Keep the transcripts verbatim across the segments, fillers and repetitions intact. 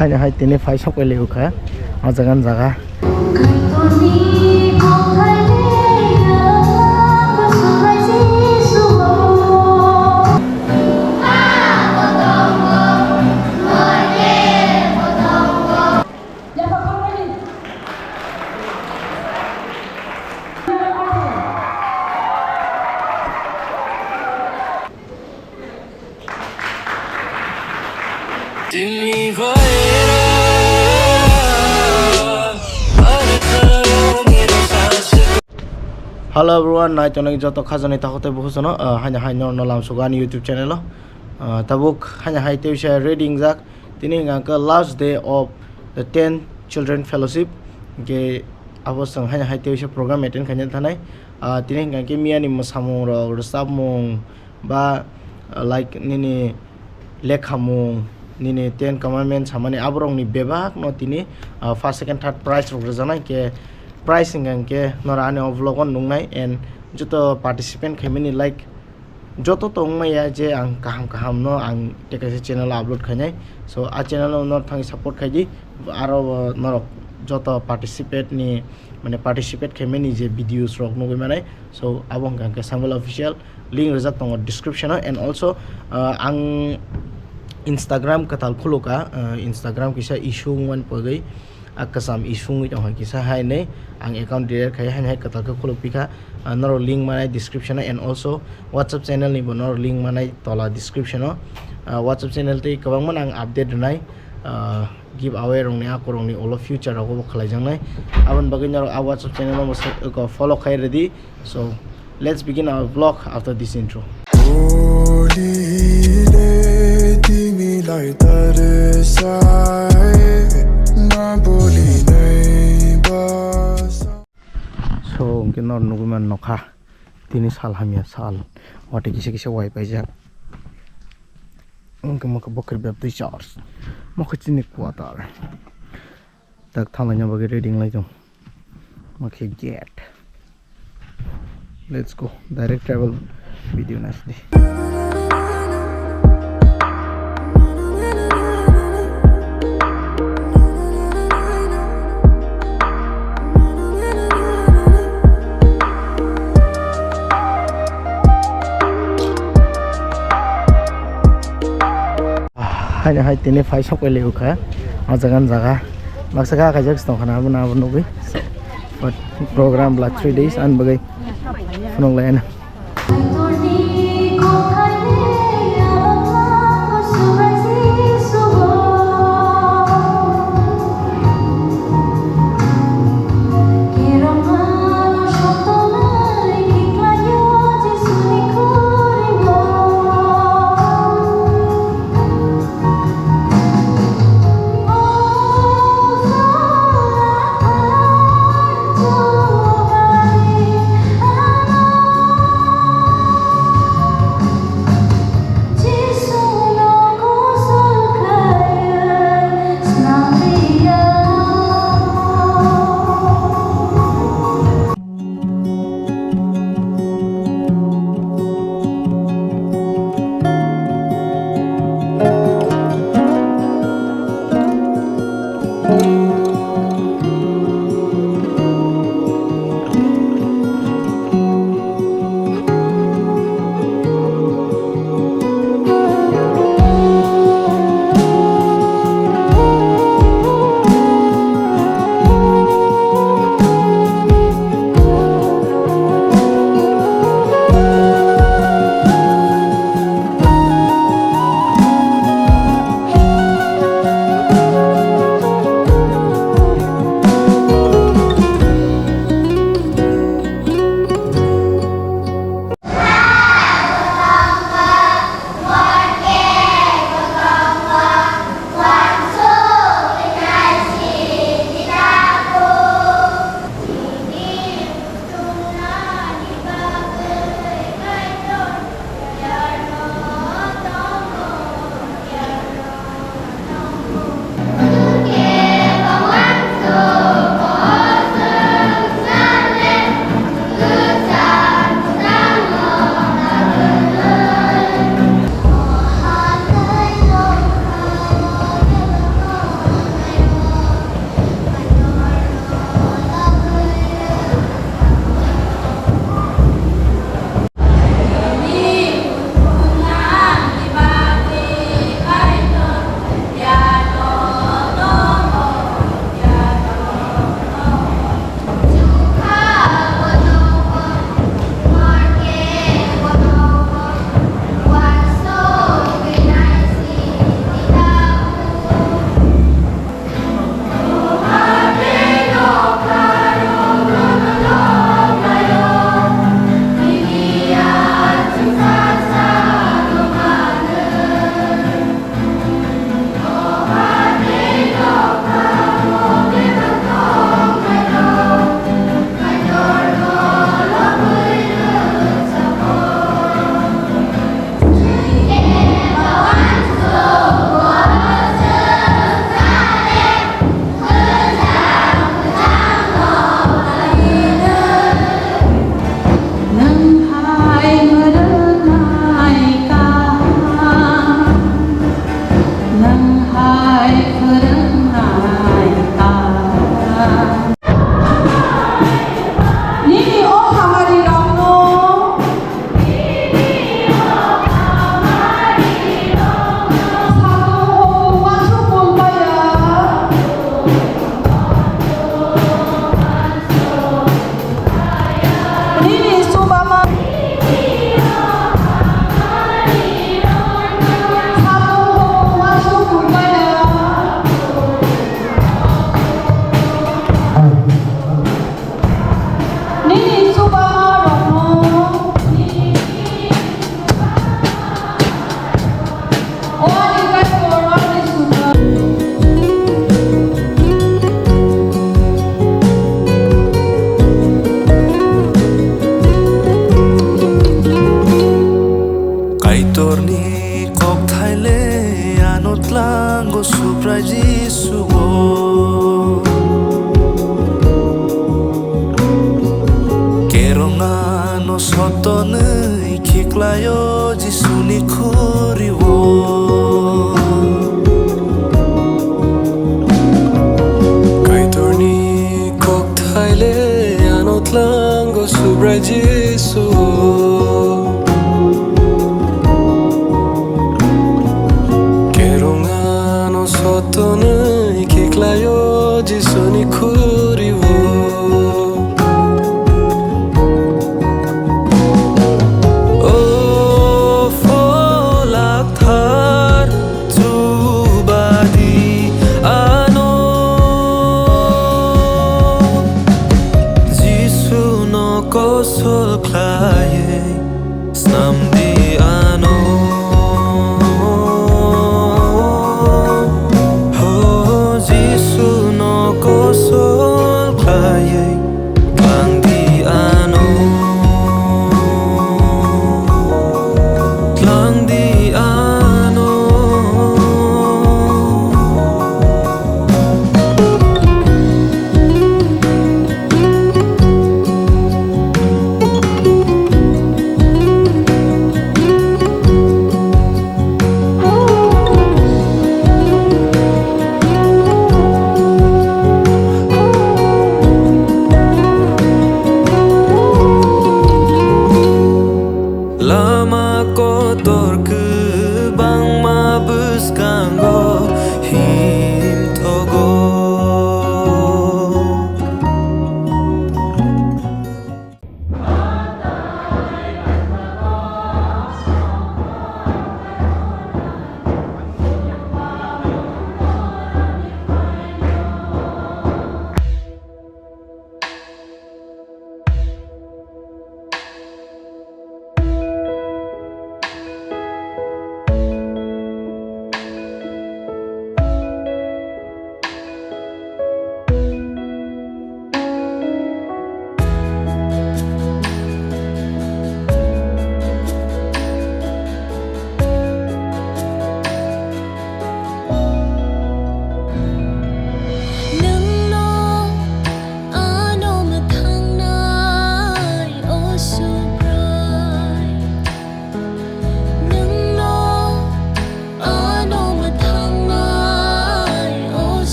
Haino hai tini phai sok lai kha o jaga ni jaga. Hello everyone, nai tonwi joto khajani takhuk tei bukhuk sano, ah, haino hai norno lamsogo ani YouTube channel o. Ah, tabuk haino hai teisa ready wngjak. Tini hwnkha khe last day of the ten Children Fellowship. Hwnkhe abo chwng haino hai teisa program attend khaina thanai. Ah, tini hwnkha khe miyani mwsamung rok, rwchapmung, ba, uh, like, nini lekhamung, nini Ten Commandment samani aborokni bebakno tini, uh, first, second, third prize rok rwjaknai. Khe prize hwnkha khe norok ani o vlog o nuknai, and joto participant khaimani, like, joto tongmaya je ang kaham kaham no ang tei kaisa channel o upload khainai. So a channel o norok thangwi support khaidi, aro norok joto participate ni, mane, participate khaimani je videos rok nugwi manai. So abo hwnkha khe Samuel Official. Link rijak tongo description o, and also, uh, ang Instagram kwtal khulukha, uh, Instagram kisa issue wngmani pogwi, a kwcham issue wngwi tongkha kisa, hainwi ang account delete khai haino hai kwtal khe khuluk pikha. Uh, norok link manai description o, and also WhatsApp channel ni bo norok link manai tola description o. Uh, WhatsApp channel tei kwbangma ang update rwnai. Uh, giveaway rokni, akorokni ulo future rogo bo khlaijaknai. Aboni bagwi norok a WhatsApp channel o follow khai ready. So let's begin our vlog after this intro. So hwnkhe norok nugwi man nokha, tini sal hamya sal, watwi kisa kisa wai paijak. Hwnkhe mokhe bokhir bebtwi church. Mokhe chini quarter. Tak thanglaina bagwi ready wnglai tong. Mokhe gate. Let's go. Direct travel video nasdi. Haino hai tini phai sok lai kha o jaga ni jaga. Baksa kha kaijak se tong khana, abo no abo nugwi. But program la three days ani bagwi phunuk lai ano. Ai phwrwngnai Apha, nini o hamari rokno satung hopung uansuk pung pai ya. Nini chuba ma. Satung hopung uansuk pung pai ya. Nini chuba ma rokno. Kaitorni kokthai le ano tlango Subrai Jisuo. Kerong ano sotonwi khiklaio Jisuni khuriwo. Kaitorni kokthai le ano tlango Subrai Jisuo. Kerong ano sotonwi khiklaio Jisuni khuriwo. O Phola Kthar, chubadi ano. Jisuno kosol khlaiwi snamdi ano. O Jisuno kosol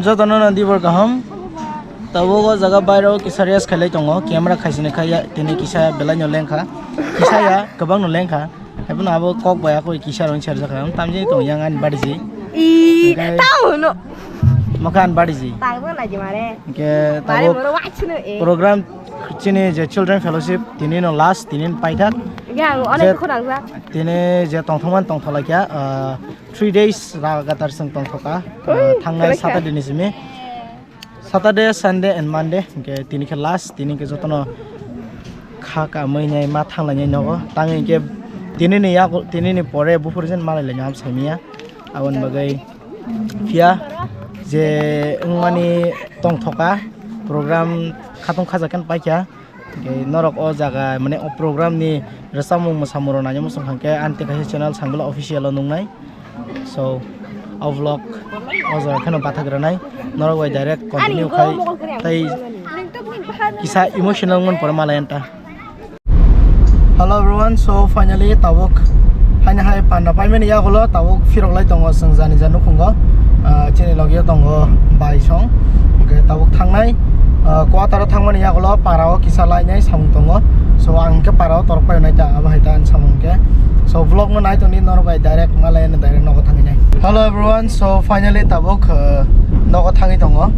Jotono no dibor kaham. Tabuk o jaga bairo kisa rest khailai tongo. Camera khaisini khaiya, tini kisa belai no lengkha. Kisa ya, kwbang no lengkha. Haibano abo kok bai akoi kisa rong serjak kha. Tamjani tong yang ani bariji. I, Hingke tamo no. Mokha ani bariji. Tangbo na jimare. Hingke Mare tabuk moro wachino e. Program chini je Children Fellowship tini no last, tini no paithak. Ya, ang Je- onek khorang jak. Tini je tongthokman tongthok laikha, ah, three days lagatar chwng tongthokha, ah, thangnai kwrwikha. Saturday ni simi. Saturday, Sunday and Monday, hingke tini khe last, tini khe jotono kha kamui nai ma thanglainai nogo. Tang hingke tini ni yago, tini ni pore buphuru jen malai lainai am saimia. Aboni bagwi phiya je wngmani tongthoka program khatung khajakhe paikha. Hingke norok o jaga mane o program ni rwchapmung mwsamung rok naina muchung kha hingke ani tei kaisa channel Sangla Official o nungnai. So o vlog o jaga kheno bathak rwnai norok bai direct continue khai tei kisa emotional wngmani pore malai anta. Hello everyone, so finally tabuk haino hai panda paimani yagulo tabuk phirok lai tongo chwng jani jani nukhungo, ah, chini logio tongo bai song, hingke tabuk thangnai, ah, quarter o thangmani yagulo para o kisa lainai samung tongo, so ang hingke para o torok painai ta abo hai ta ani samung hingke, so vlog no nai tongdi norok bai direct malai direct nogo thangwi nai. Hello everyone, so finally tabuk, ah, nogo thangwi tongo.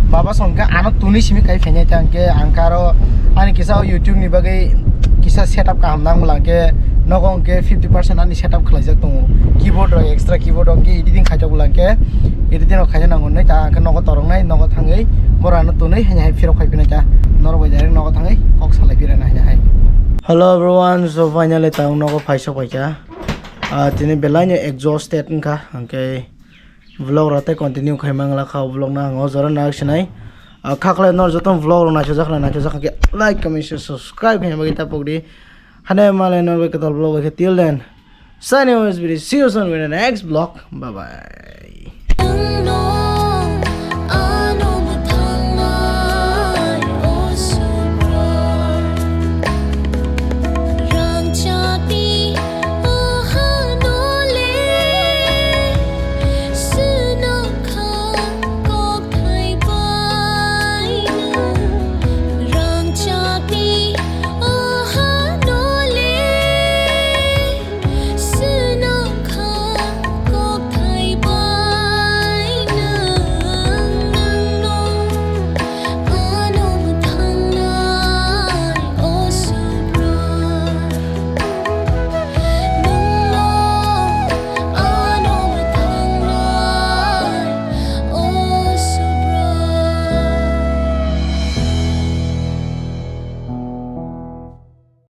Baba song hingke ano tuni simi kai phainai ta hingke ang karo ani kisa o YouTube ni bagwi kisa setup kaham nang bwla hingke nogo hingke fifty percent ani setup khwlaijak tongo. Keyboard rok extra keyboard rok hingke editing khaijak bwla hingke editing rok khaina nango nai ta hingke nogo torok nai nogo thangwi boro ano tuni haino hai phirok khai phinai ta norok bai direct nogo thangwi kok salai phirana haino hai. Hello everyone, so finally ta nogo phaisok phaikha. Ah, tini belai no exhausted wngkha hingke vlog rok tei continue khai mangla kha o vlog no ang o jora narwk sinai. Ah, kha khlai nor joto vlog rok naisajak khlai naisajak kha khe like, comment, share, subscribe khaina bagwi ta pokdi. Hane malai nor bai kwtal vlog bai khe till then. Signing off, S B D. See you soon with the next vlog. Bye bye.